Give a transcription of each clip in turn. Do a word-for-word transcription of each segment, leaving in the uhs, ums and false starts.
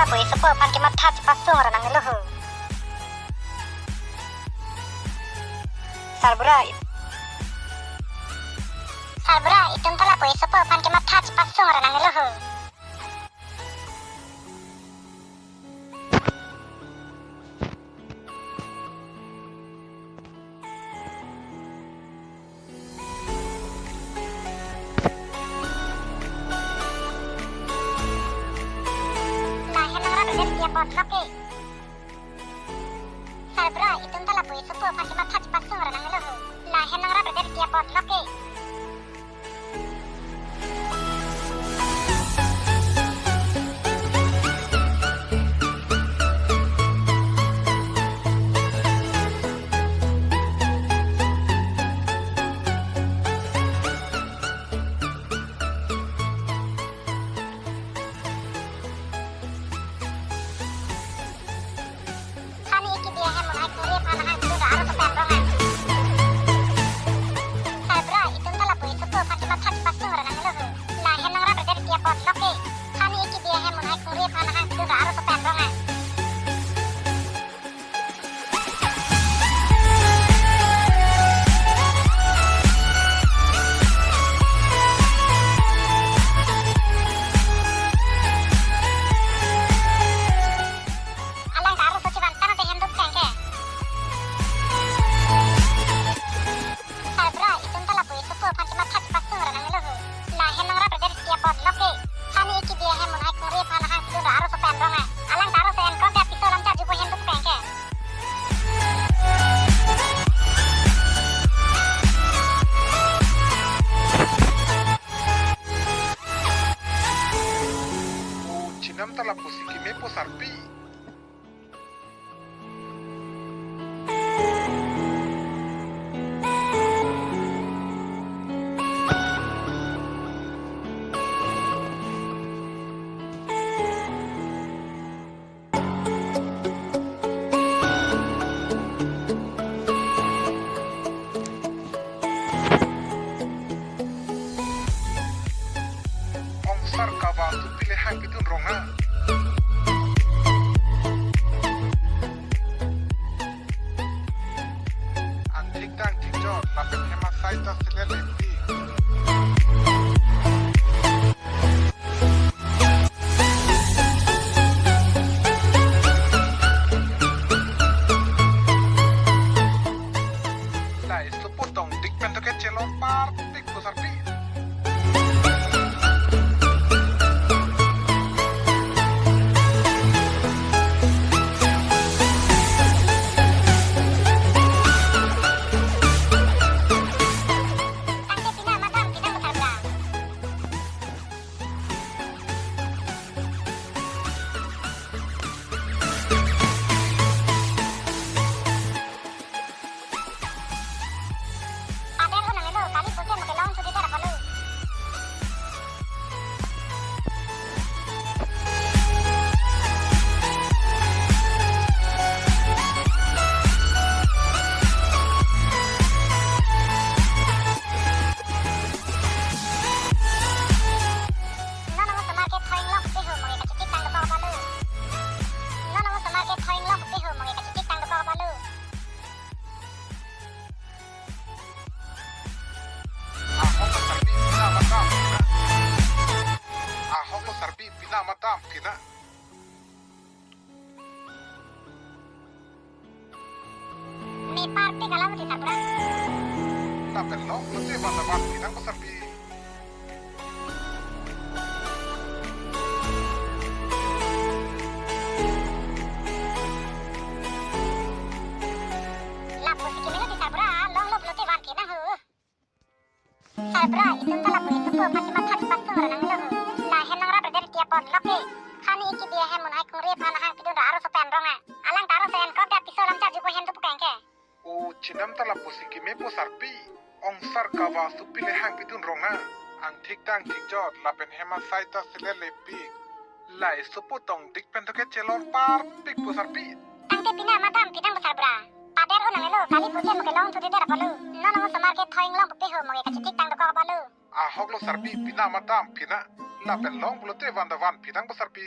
Pui sopo aphan kematha chepasung ra nangnelo ho. Sarbura, it-, Sarbura, itum ta la pui sopo aphan kematha chepasung ra nangnelo ho. Lahen nangrap reder dia pot loke. Sarbura, itum ta la pui sopo aphan kematha chepasung ra nangnelo ho. Lahen nangrap reder dia pot loke. Hani iki dia hem mun hai kuri aphan hang tu da aro sopen rong ai. Sarbura, itum ta la pui sopo aphan kematha chepasung ra nangnelo ho. Lahen nangrap reder dia pot loke. Hani iki dia hem mun hai kuri aphan hang tu da aro sopen rong ai. Alang ta aro sochi van tana te henduk tengke. Sarbura, itum ta la pui sopo aphan kematha chepasung ra nangnelo ho. Lahen nangrap reder dia pot loke. Hani iki dia hem mun hai kuri aphan hang tu da aro sopen rong ai. Alang ta aro sen kok ya piso lam charju po henduk tengke. O chinam ta lapusi kemepo sarpi. Ongsar kava supi le hang pidun rong na. An thik dang thik jor, lapen hem asai ta sile lepi. Lai sopo tong dik pen to ke chelong parpik ko sarpi. Tangte pina madam kita besar bra. Pader ho nangnelo, kali pusi mo kelong chudi dar apalo. Non osomar ke thoing long pupe ho mo ke kachitik tang dokok apalo. Non osomar ke thoing long pupe ho mo ke kachitik tang dokok apalo. Ahok lo sarpi pina madam kina. Ahok lo sarpi pina madam kina. Me parpik alam di tabrak. Lapen long lote van van pinang ko sarpi. Lapusi kemelo di tabrak, long lo lote van pinang ho. Sarbura, itum ta lapu itum po masi matha chepasung ra nangnelo ho. Lahen nangrap reder dia pot loke. Hani iki dia hem mun hai kuri aphan hang pidun ra aro sopen rong ai. Alang ta aro sen kok dia piso lam charju po henduk po kengke. O chinam ta lapusi kemepo sarpi. Ongsar kava supi le hang pidun rong na. An thik dang thik jor, lapen hem asai ta sile lepi. Lai sopo tong dik pen to ke chelong parpik po sarpi. Tangte pina madam pidang besar bra. Pader ho nangnelo, kali pusi mo kelong chudi dar apalo. Non osomar ke thoing long pupe ho mo ke kachitik tang dokok apalo. Ahok lo sarpi pina madam pina. Lapen long pulote van da van pidang po sarpi.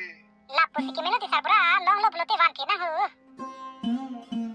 Lapusi kemelo ti sarbura, longlo pulote van ke nang ho.